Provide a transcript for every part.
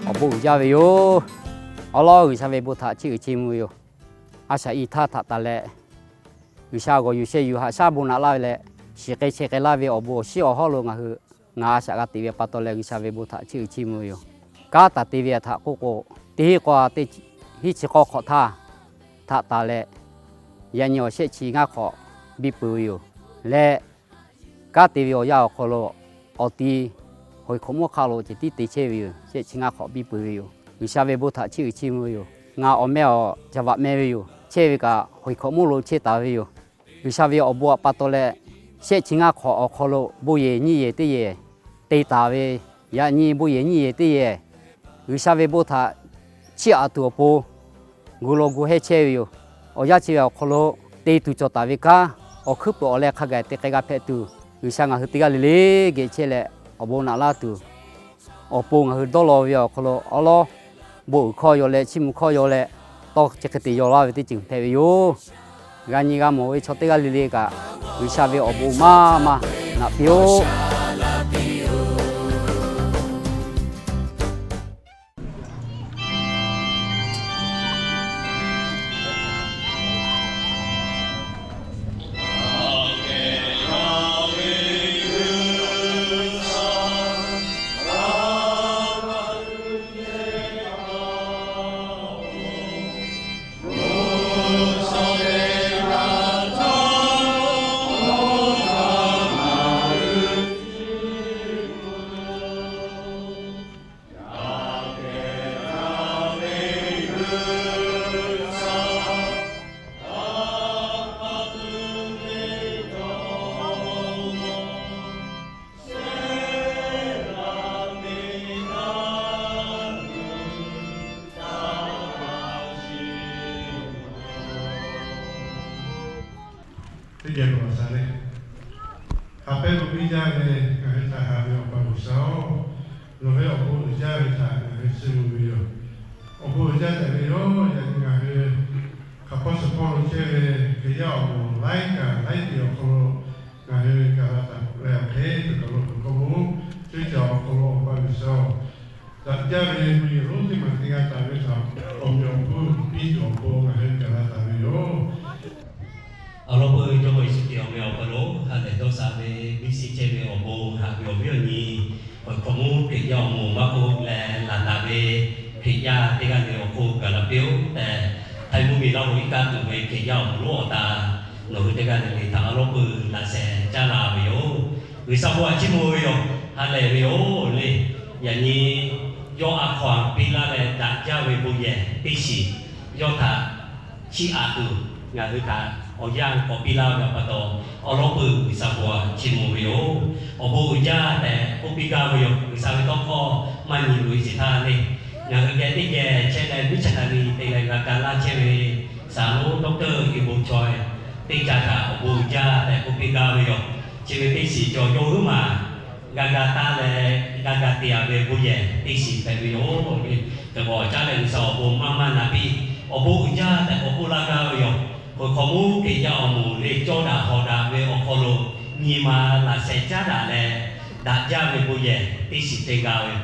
awˬ bon uiˍ jaˇ ve yoˬ. Awˬ lawn G'uiˬsha ve bon htaꞈ chiˇ uiˍ chiˇ mvuh ve yoˬ. A shaꞈ i htaˇ htaꞈ taˍ leh, G'uiˬsha g'awˬ yuˬ sheh yuˬ haꞈ shaˉ bon naꞈ laˇ ve leh, shiˍ k'ai chehˇ k'ai laˇ ve awˬ bon awˬ shinˉ awˬ hawˉ lo ngaˬ hui, ngaˬ a shaꞈ g'a teꞈ ve pa taw leh G'uiˬsha ve bon htaꞈ chiˇ uiˍ chiˇ mvuh ve yoˬ. Kanˉ taˍ te ve htaꞈ k'oˆ k'o, teˇ hinˉ k'awˇ teˇ hinˉ chi k'awˇ hk'awꞈ htaˇ, htaꞈ taˍ leh, yaꞈ nyi awˬ shehˆ chi ngaˇ hk'awꞈ biˇ peuˬ ve yoˬ. Leh kanˉ te ve awˬ yanˇ awˬ hk'aw lo awˬ ti Hoiˍ hk'awꞈ mawˇ hk'aˆ lo ceh tiˉ te chehˇ ve yoˬ. Shehˆ chi ngaˇ hk'awꞈ biˇ peuˬ ve yoˬ. G'uiˬsha ve bon htaꞈ chiˇ uiˍ chiˇ mvuh ve yoˬ. Ngaˬ awˬ meh awˬ Jaˍvaꞈ meh ve yoˬ. Chehˇ ve kaꞈ Hoiˍ hk'awꞈ mawˇ lo chehˇ taˍ ve yoˬ. G'uiˬsha ve awˬ bon htaꞈ pa taw leh, shehˆ chi ngaˇ hk'awꞈ awˬ hk'aw lo bon yehˬ nyiˇ yehˬ teˇ yehˬ te taˍ ve, yaꞈ nyi bon yehˬ nyiˇ yehˬ teˇ yehˬ G'uiˬsha ve bon htaꞈ chiˇ aꞈ tuˬ awˬ pon gu law gu hehˇ chehˇ ve yoˬ. Awˬ yanˇ chi ve awˬ hk'aw lo te tuˬ cawˬ taˍ ve kanˉ, awˬ hkuiˉ peuˬ awˬ leh hk'a gaˬ te k'ai g'a hpehꞈ tuˬ, G'uiˬsha ngaˬ hui teˇ g'aˇ le le geh chehˇ leh awˬ bon naꞈ laˇ tuˬ, awˬ pon ngaˬ hui dawˇ law ve awˬ hk'aw lo awˉ lawˉ bon uiˍ hkawˇ yaw leh chiˇ mvuh hkawˇ yaw leh, tawˇ chi hk'e te yaw laˇ ve teˇ ceuˬ hpehꞈ ve yoˬ. G'a nyi g'a mawˬ ve chaw teˇ g'aˇ le le kaꞈ, G'uiˬsha ve awˬ bon maˇ maˇ naꞈ piˇ-oˆ. Teˇ geh lo a shaˍ le. Hk'a pehˉ lo piˇ jaˇ ve ngaˬ hui htaꞈ haꞈ ve Awˬ pa G'uiˬsha-oˬ, nawˬ ve awˬ bon uiˍ jaˇ ve htaꞈ ngaˬ hui chiˇ mvuh ve yoˬ. Awˬ bon uiˍ jaˇ tehꞈ ve yoˬ. Yaꞈ nyi ngaˬ hui hk'a hpawˇ suh hpawˇ lo chehˇ ve Hkriꞈ yaˇ awˬ moˍ laiˉ kaꞈ laiˉ tiꞈ awˬ hk'aw lo ngaˬ hui gaˬ la taˍ leh awˬ hk'e tuˬ kaˬ lo tuˬ hkawˇ maˇ, cuˇ caˬ awˬ hk'aw lo Awˬ pa G'uiˬsha-oˬ, daꞈ jaˇ ve mvuhˇ yeˬ lonˉ teˇ maˬ te g'a taˍ ve htaꞈ awˬ meꞈ awˬ hponˇ piˇ tuˬ awˬ pon ngaˬ hui gaˬ la taˍ ve yoˬ. Awˬ lawn peuˬ Jawˇmawˇ Yeˍsuˆ Hkriꞈ awˬ meh awˬ hk'aw lo ha lehˬ dawˇ sha ve biˇ shiˍ chehˇ ve awˬ bon haꞈ ve awˬ viˉ awˬ nyi, awˬ hk'awꞈ mawˇ Hkriꞈ yaˇ awˬ moˍ maˇ k'oˆ leh laˬ taˍ ve Hkriꞈ yaˇ teˇ g'aˇ le awˬ hk'oˆ gaˬ la piˇ-oˆ tehꞈ, htaiˍ mvuhˇ miˬ Laˇ hoꞈ iˉ kaˆ tuˬ ve Hkriꞈ yaˇ awˬ moˍ lonˉ awˬ ta nawˬ hui teˇ g'aˇ le le htaꞈ awˬ lawn peuˬ laꞈ sheh caˉ la ve yoˬ. G'uiˬsha bon htaꞈ chiˇ mvuh ve yoˬ. Ha lehˬ ve yoˬ le. Yaꞈ nyi yawˇ a hkaw-anˬ piˇ laˇ leh daꞈ jaˇ ve bon yehˬ teˇ shiˍ yawˇ htaꞈ chiˇ aꞈ tuˬ ngaˬ hui htaꞈ awˬ yanˇ k'awꞈ piˇ laˇ ve pa taw, awˬ lawn peuˬ G'uiˬsha bon htaꞈ chiˇ mvuh ve yoˬ. Awˬ bon uiˍ jaˇ tehꞈ k'oˆ piˇ gaˇ ve yoˬ. G'uiˬsha ve tawˇ hkawˇ maˇ nyi loꞈ-e sheˍ htaˇ le, ngaˬ hui geh teˇ geh chehˇ leh miˉ chaˇ htaꞈ ni te leh g'a ga laˇ chehˇ ve saˍ lonˉ doctor Iˬ bon chaw teˇ ca htaꞈ awˬ bon uiˍ jaˇ tehꞈ k'oˆ piˇ gaˇ ve yoˬ. Chi ve teˇ shiˍ cawˬ yawˇ huiˉ maˬ g'a ga taˇ leh g'a ga te-a ve bon yehˬ teˇ shiˍ hpehꞈ ve yoˬ. Hk'e k'o caˉ leh G'uiˬsha awˬ bon maˇ maˇ na piˇ, awˬ bon uiˍ jaˇ tehꞈ k'awꞈ k'oˆ laˇ gaˇ ve yoˬ. Hk'aw hk'awꞈ mawˇ Hkriꞈ yaˇ awˬ moˍ le cawˇ daꞈ hawˍ daꞈ ve awˬ hk'aw lo nyi ma laꞈ sheh caˉ daꞈ leh daꞈ jaˇ ve bon yehˬ teˇ shiˍ te g'a ve,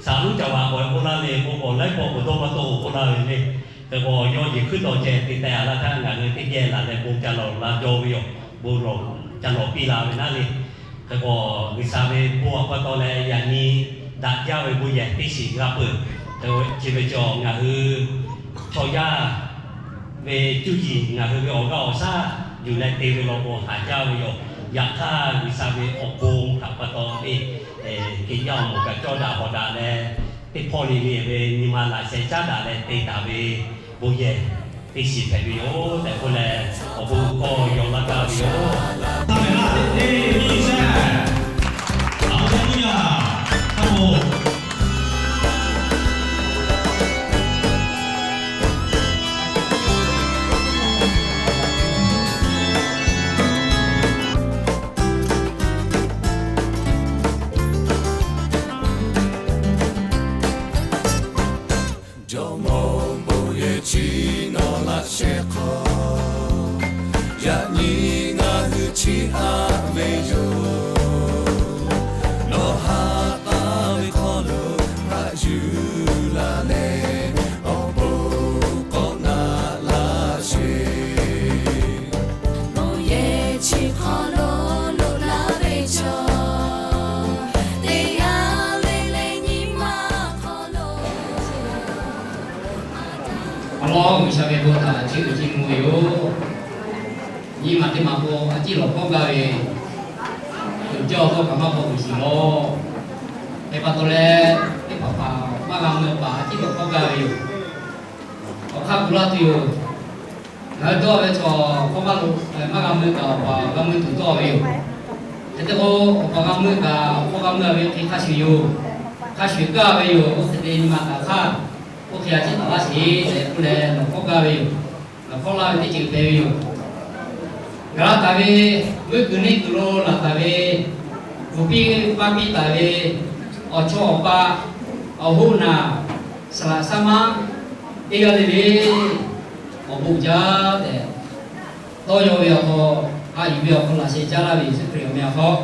saˍ lonˉ caˍ vaꞈ k'awꞈ k'oˆ laˇ ve k'o k'awꞈ laiˉ pawˆ k'awꞈ dawˇ maˇ tawˆ k'oˆ laˇ ve le. Hk'e k'o yawˇ yehˬ hkuiˉ taw ceh te teh-a laˇ htaˇ ngaˬ hui teˇ geh laˬ leh bon ca lawˬ la jaw ve yoˬ. Bon lawˬ ca lawˬ piˇ la ve naˉ le. Hk'e k'o G'uiˬsha ve bon awˬ pa taw leh yaꞈ nyi daꞈ jaˇ ve bon yehˬ teˇ shiˍ g'a peuˬ. Hk'e chi ve cawˬ ngaˬ hui chaw yaˇ ve cuˇ yiˍ ngaˬ hui ve awˬ g'aˇ awˬ shaˉ yuˬ leh te ve law k'o haˍ jaˇ ve yoˬ. Yaꞈ hk'aˇ G'uiˬsha ve awˬ bon htaꞈ pa taw le, Hkriꞈ yaˇ awˬ moˍ kaꞈ cawˇ daꞈ hawˍ daꞈ leh teˇ hpawˇ le le ve nyi ma laꞈ sheh caˉ daꞈ leh te taˍ ve bon yehˬ teˇ shiˍ hpehꞈ ve yoˬ tehꞈ k'oˆ leh awˬ bon hkawˇ yaw laˇ gaˇ ve yoˬ. Jawˇmawˇ bon yehˬ chi nawˬ laꞈ sheh hk'aw, yaꞈ nyi ngaˬ hui chiˇ aꞈ ve yoˬ. Nawˬ haꞈ taˍ ve hk'aw lo haꞈ yuˬ Awˬ lawn G'uiˬsha ve bon htaꞈ chiˇ uiˍ chiˇ mvuh ve yoˬ. Nyi ma teˇ maˬ k'o, a ciˉ lawˬ hkawˇ gaˇ ve, uiˍ jaˇ awˬ hkawˇ kaꞈ maˇ k'awꞈ uiˍ shiˍ lawˬ. Hk'e pa taw leh, teˇ hpaˍ hpaˍ maˇ g'a mui paˍ a ciˉ lawˬ hkawˇ gaˇ ve yoˬ. Awˬ hk'aˇ kuˬ laˇ tuˬ yoˬ. Ngaˬ hui dawˇ ve chaw hkawˇ maˇ lo, maˇ g'a mui kaꞈ awˬ paˍ g'a mui tuˬ dawˇ ve yoˬ. Hk'e te k'o, awˬ paˍ g'a mui kaꞈ awˬ hkawˇ g'a mui ve hk'e hk'a shuˍ yoˬ. Hk'a shuˍ gaˇ ve yoˬ. Oˇ hk'e te nyi ma kaꞈ hk'aˇ, oˇ hk'e a ciˉ taˍ laˇ sheˍ tehꞈ k'oˆ leh lawˬ hkawˇ gaˇ ve yoˬ. Lawˬ hkawˇ laˇ ve teˇ ceuˬ hpehꞈ ve yoˬ. Gaˬ la taˍ ve, vuiˇ kuiˬ neˇ kuiˬ lo laˬ taˍ ve, bvuhꞈ piˇ paˇ piˇ taˍ ve, awˬ chawˇ awˬ pa, awˬ hoˆ naˬ, saˍ laꞈ saˉ maˉ, teˇ g'aˇ le le, awˬ bon jaˇ tehꞈ, tawˇ yaw ve awˬ hk'aw, a yuˬ ve awˬ hk'aw laꞈ sheh caˉ laˇ ve Yeˍsuˆ Hkriꞈ awˬ meh awˬ hk'aw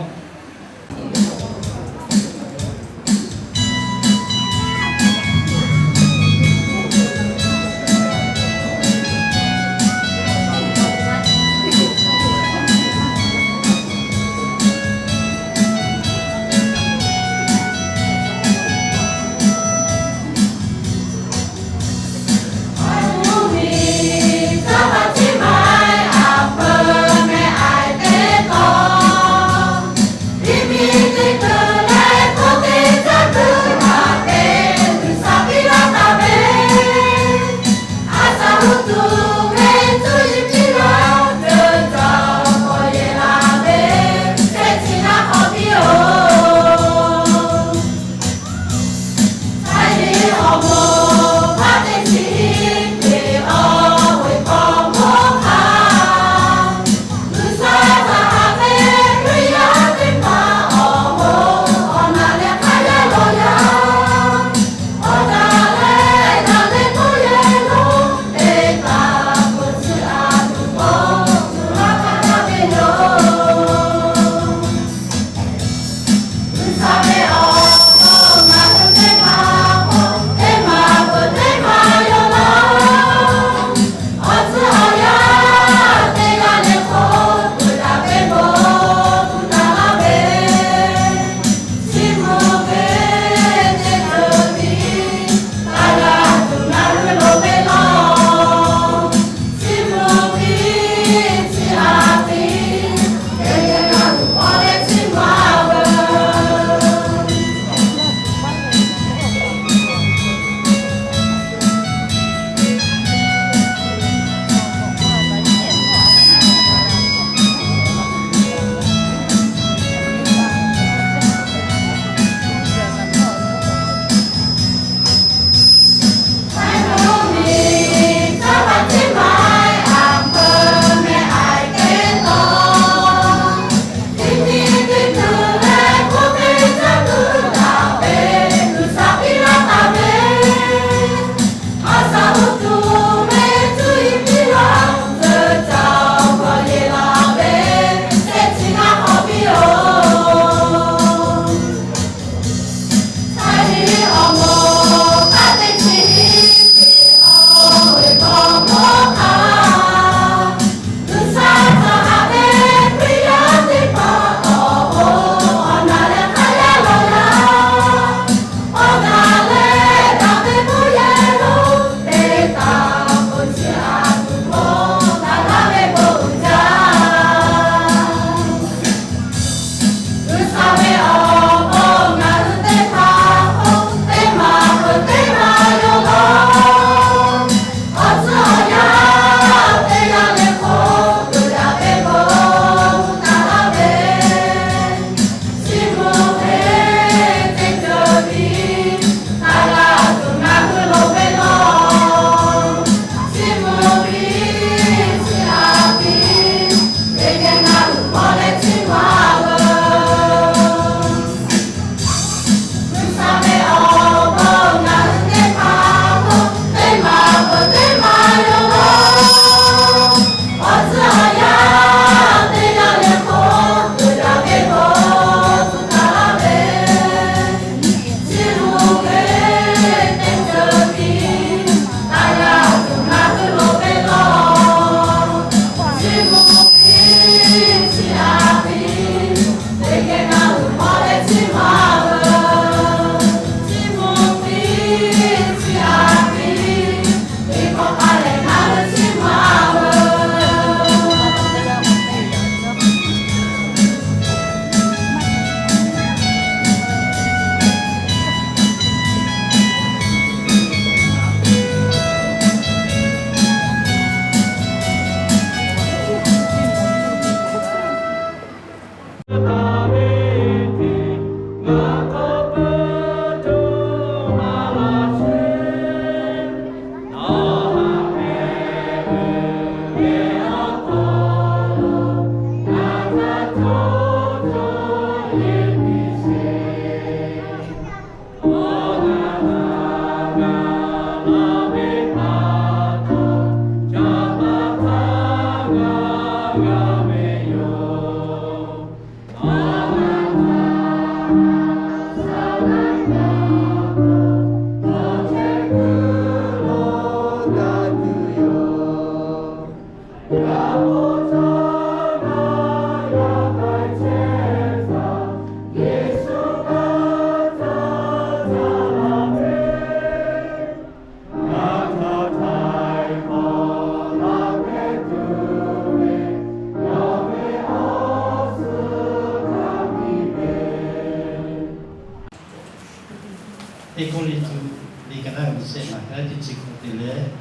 Teˇ Kawˇrenˍhtuˆ liꞈ ka naˉ ve shehˆ, ka naˉ teˇ chi hkawꞈ te leh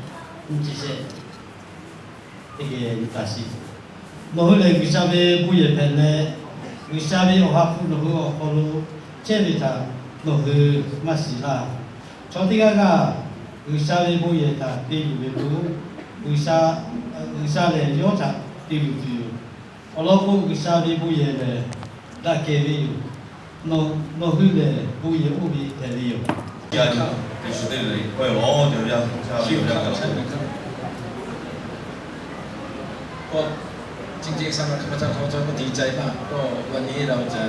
nyiˇ chi shehˆ teˇ geh nyi taˍ sheˍ. Nawˬ hui lehˬ G'uiˬsha ve bon yehˬ hpehꞈ leh, G'uiˬsha ve Awˬ ha hpu nawˬ hui awˬ hk'aw lo chehˇ ve htaꞈ nawˬ hui maˇ shiˍ laˇ. Chaw teˇ g'aˇ g'aˇ G'uiˬsha ve bon yehˬ htaꞈ te yuˬ ve k'o, G'uiˬsha, G'uiˬsha lehˬ yawˇ htaꞈ te yuˬ tuˬ yoˬ. Awˬ lawn k'o, G'uiˬsha ve bon yehˬ lehˬ daꞈ kehˬ ve yoˬ. Nawˬ hui lehˬ bon yehˬ oˇ ve hpehꞈ ve yoˬ. ก็จริงๆ สำหรับข้าพเจ้า ข้าพเจ้าก็ดีใจมาก ก็วันนี้เราจะ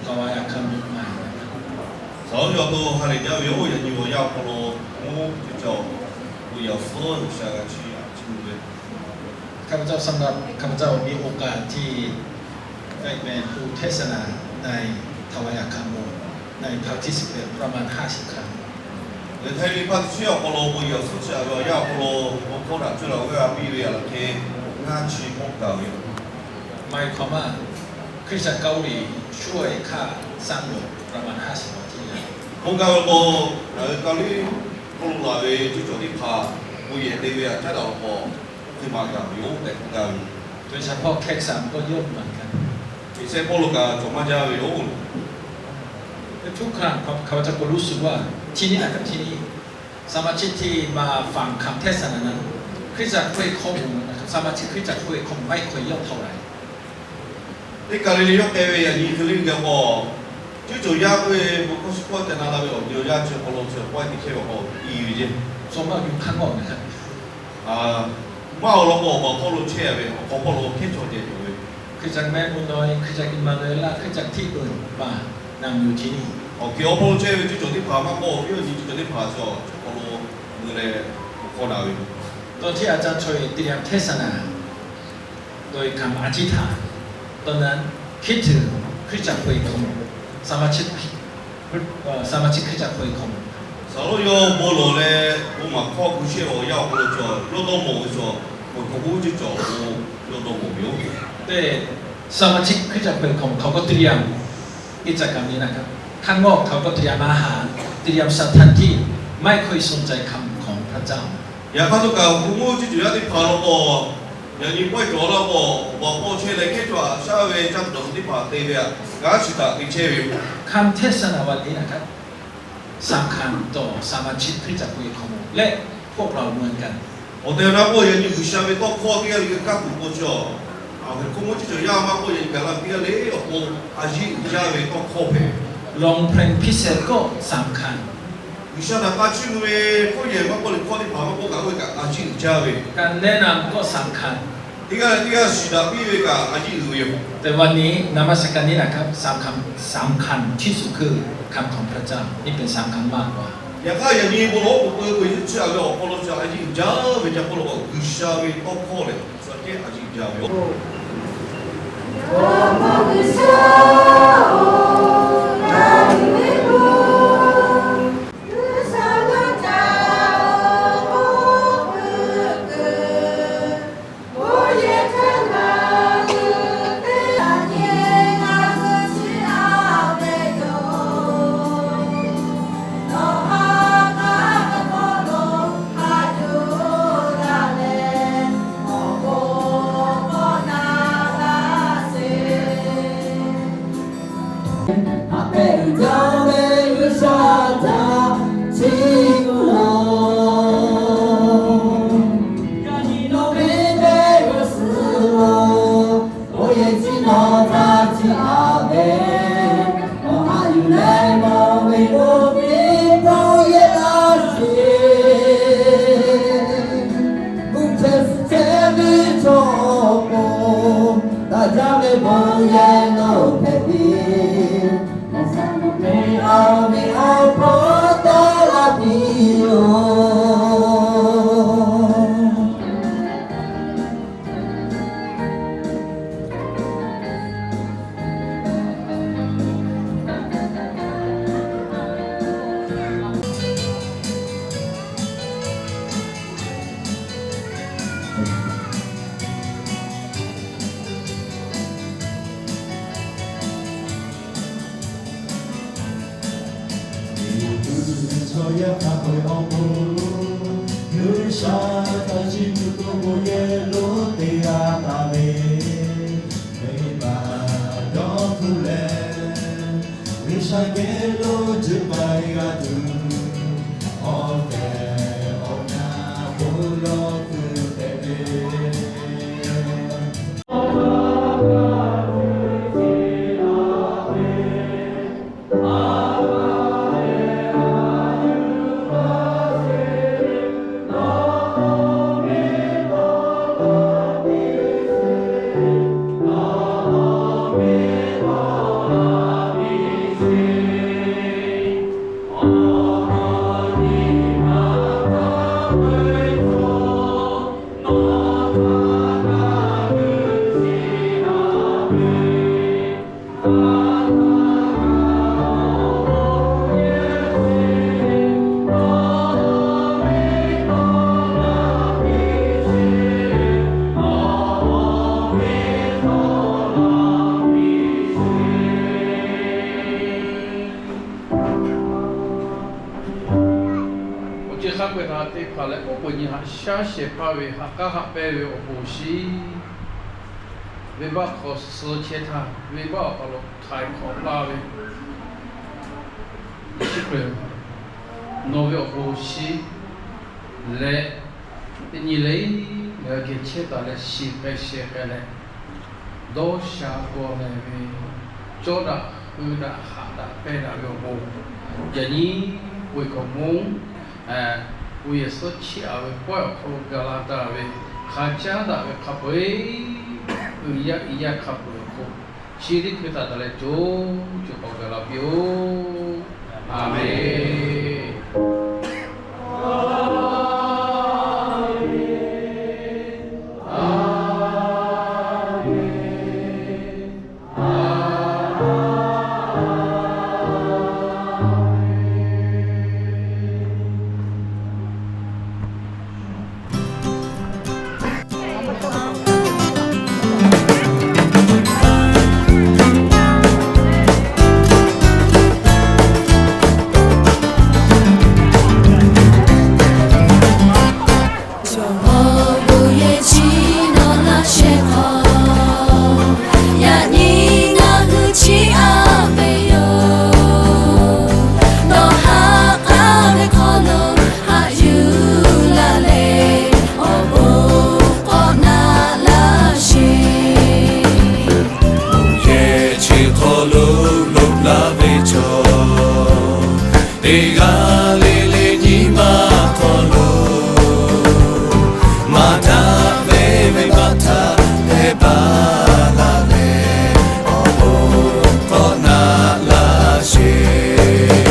ถวายอาคารใหม่นะครับ Saˍ laꞈ yawˇ to ha lehˬ jaˇ ve yoˬ. Yaꞈ nyi awˬ yanˇ awˬ hk'aw lo mvuhˇ cawˬ, bon yehˬ suhˉ G'uiˬsha g'a chiˇ aꞈ chiˇ mvuh ve. ข้าพเจ้า สำหรับข้าพเจ้า มีโอกาสที่ได้เป็นผู้เทศนาในถวายอาคารโบสถ์ ใน participate ประมาณ ห้าสิบ ครั้ง Lehˬ, Htaiˇ ve hpaˇ teˇ chi awˬ hk'aw lo bon yehˬ suhˉ chi aꞈ ve awˬ yanˇ awˬ hk'aw lo, awˬ hkawˇ daꞈ cuˇ la ve a piˇ ve a laˬ hk'e, ngaˇ chi hkawˇ gaˬ ve yoˬ. หมายความว่า คริสตจักรเกาหลีช่วยข้าสร้างโบสถ์ประมาณ ห้าสิบ อาทิตย์แล้ว Bon gaˬ ve k'o, ngaˬ hui Kawˇrenˍhtuˆ hk'oˆ lo laˬ ve cuˇ cawˬ teˇ hpaˍ bon yehˬ te ve aꞈ caˉ daꞈ awˬ hk'aw, teˇ maˬ gaˬ ve yoˬ tehꞈ k'oˆ gaˇ ve. โดยเฉพาะแขกสามก็เยอะเหมือนกัน Teˇ shehˆ pawˆ lo kaꞈ cawˬ maˇ jaˇ ve yoˬ. ทุกครั้ง ข้าพเจ้าก็รู้สึกว่า ที่นี่นะครับ ที่นี่ สมาชิกที่มาฟังคำเทศนานั้น คริสตจักรห้วยโคกหมู่นะครับ สมาชิกคริสตจักรห้วยโคกหมู่ไม่ค่อยเยอะเท่าไหร่ Teˇ kaˬ le le yawˇ k'ai ve yaꞈ nyi hk'e le g'a k'o, cuˇ cawˬ yaˇ k'oˆ ve bon hkawˇ shiˍ hkawˇ teh na la ve awˬ nyi awˬ yanˇ chi awˬ hk'aw lo chi awˬ pawehˇ teˇ hkehˇ ve awˬ hk'aw i ve ceˇ. ส่วนมากอยู่ข้างนอกนะครับ Maˇ awˬ lawn k'o, awˬ baˬ hpawˇ lo chehˇ ve awˬ hk'aw hpawˇ lo hkehˉ chaw ceh cawˬ ve. คริสตจักรแม่บุญน้อย คริสตจักรอิมมานูเอล คริสตจักรที่อื่นมานั่งอยู่ที่นี่ Awˬ hk'e awˬ hpawˇ lo chehˇ ve cuˇ cawˬ teˇ hpaˍ maˇ k'oˆ, yawˇ nyi cuˇ cawˬ teˇ hpaˍ chi awˬ hk'aw lo mui leh awˬ hkawˇ na ve. ตอนที่อาจารย์ช่วยเตรียมเทศนา โดยคำอธิษฐาน ตอนนั้นคิดถึงคริสตจักรห้วยโคกหมู่ สมาชิก เอ่อ สมาชิกคริสตจักรห้วยโคกหมู่ Saˍ laꞈ yawˇ bon lawˬ leh bon maˍ hkawˇ hk'u chehˇ ve awˬ yanˇ awˬ hk'aw lo cawˬ, yawˇ dawˇ mawˬ ve cawˬ, bon hkawˇ hk'u chehˇ cawˬ awˬ pon yawˇ dawˇ mawˬ ve yoˬ. แต่สมาชิกคริสตจักรห้วยโคกหมู่เขาก็เตรียมกิจกรรมนี้นะครับ ข้างนอกเขาก็เตรียมอาหาร เตรียมสถานที่ ไม่ค่อยสนใจคำของพระเจ้า Yaꞈ hk'aˇ htawˇ kaꞈ, awˬ hk'aw lo cuˇ cawˬ yaˇ teˇ hpaˍ law k'o, yaꞈ nyi pawehˇ cawˬ law k'o, awˬ baˬ hpawˇ chehˇ leh hkehˉ chaw aꞈ shaˉ ve caˇ tuˬ dawˬ tuˬ teˇ hpaˍ te ve aꞈ, g'aˇ chi htaꞈ te chehˇ ve yoˬ. คำเทศนาวันนี้นะครับ สำคัญต่อสมาชิกคริสตจักรห้วยโคกหมู่ และพวกเราเหมือนกัน Awˬ tehˬ awˬ na k'o, yaꞈ nyi G'uiˬsha ve tawˇ hkawˇ teˇ g'aˇ le le kaˇ tuˬ k'o chi, awˬ hk'e hk'oˆ mvuhˇ cuˇ cawˬ yaˇ maˇ k'oˆ, yaꞈ nyi gaˬ la teˇ g'aˇ le awˬ pon a yiˉ uiˍ jaˇ ve tawˇ hkawˇ hpehꞈ ve. ร้องเพลงพิเศษก็สำคัญ G'uiˬsha htaꞈ k'a chiˇ mvuh ve hkawˇ yehˬ maˇ k'oˆ, liꞈ hkawˇ teˇ hpaˍ maˇ k'oˆ kaꞈ, oˇ ve kaꞈ a yiˉ uiˍ jaˇ ve. การแนะนำก็สำคัญ Teˇ g'aˇ leh teˇ g'aˇ shiˍ daꞈ piˇ ve kaꞈ a yiˉ uiˍ ve yoˬ. แต่วันนี้นมัสการนี้นะครับ สำคัญ สำคัญที่สุดคือคำของพระเจ้า นี่เป็นสำคัญมากกว่า Yaꞈ hk'aˇ, yaꞈ nyi bon lawˬ k'o, k'oˆ ve k'o, yawˇ chi aꞈ ve awˬ hk'aw lo chi a yiˉ uiˍ jaˇ ve ca k'oˆ law k'o, G'uiˬsha ve tawˇ hkawˇ lehˬ, chi kehˉ a yiˉ uiˍ jaˇ ve yoˬ. Yaˇ hk'a peu-eˬ awˬ pon, G'uiˬsha htaꞈ chiˇ mvuh k'o, bon yehˬ lonˉ te g'a taˍ ve, venˇbaˆ dawˇ hpfuhˆ leh, G'uiˬsha geh lo juˇ paˍ g'a tuˬ, awˬ tehˬ awˬ na bon lawˬ kuiˬ hpehꞈ ve. Awˬ ceuˬ hk'a peu-eˬ htaꞈ te hpanˍ leh, oˉ k'oˍ nyi haꞈ shaˉ shehˍ hpaˇ ve haꞈ k'aˉ haꞈ pehnˇ ve awˬ bon shinˉ, venˇbaˆ hk'aw suh chehˇ htaˇ, venˇbaˆ awˬ hk'aw lo htaiˍ hk'awꞈ laˇ ve, nawˬ ve awˬ bon shinˉ leh, teˇ nyi le ngaˬ hui geh chehˇ taˍ leh shiˍ k'ai sheh k'ai leh, dawˇ sha g'aw lehˬ ve, cawˇ daꞈ, hui daꞈ, haꞈ daꞈ, pehnˇ daꞈ ve awˬ bon, yaꞈ nyi peuˬ hkawꞈ mvuhˇ, peuˬ yehˬ suhˉ chiˇ aꞈ ve pawehˇ awˬ hk'aw lo gaˬ la taˍ ve, hk'a caˉ daꞈ ve hk'a peu-eˬ, uiˍ yaˇ iˍ yaˇ hk'a peu-eˬ awˬ hk'oˆ, chi teˇ hkui taˍ taˍ leh co co k'awꞈ gaˬ la piˇ-oˆ. A menˬ. Jawˇmawˇ bon yehˬ chi nawˬ laꞈ sheh hk'aw, yaꞈ nyi ngaˬ hui chiˇ aꞈ ve yoˬ. Nawˬ haꞈ k'aˉ ve hk'aw lo haꞈ yuˬ laˇ leh, awˬ bon k'awꞈ naꞈ laˇ sheˍ. Yehˬ chi hk'aw lo loꞈ la ve chaw teˇ g'aˇ le le nyi ma hk'aw lo, maˍ daꞈ ve venˇbaˆ htaꞈ hpehˇ baˬ laˇ leh, awˬ bon k'awꞈ naꞈ laˇ sheˍ.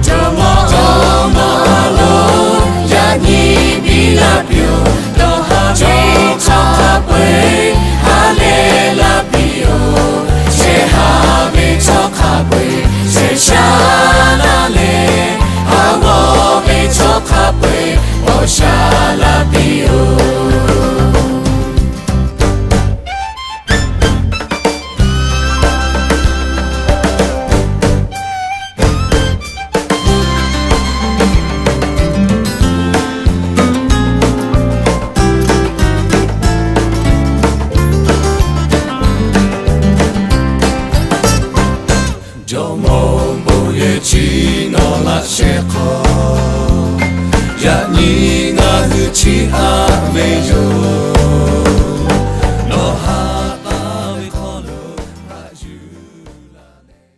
Jawˇmawˇ awˬ mawˇ a lo, yaꞈ nyi biˇ laˇ piˇ-oˬ. Dawˇ haˍ ve chaw hk'a peu-eˬ ha lehˬ laˇ piˇ-oˬ. Shehˍ haˍ ve chaw hk'a peu-eˬ shehˍ sha laˇ leh, ha g'awˇ ve chaw hk'a peu-eˬ awˬ sha laˇ piˇ-oˬ. Jawˇmawˇ bon yehˬ chi nawˬ laꞈ sheh hk'aw, yaꞈ nyi ngaˬ hui chiˇ aꞈ ve yoˬ.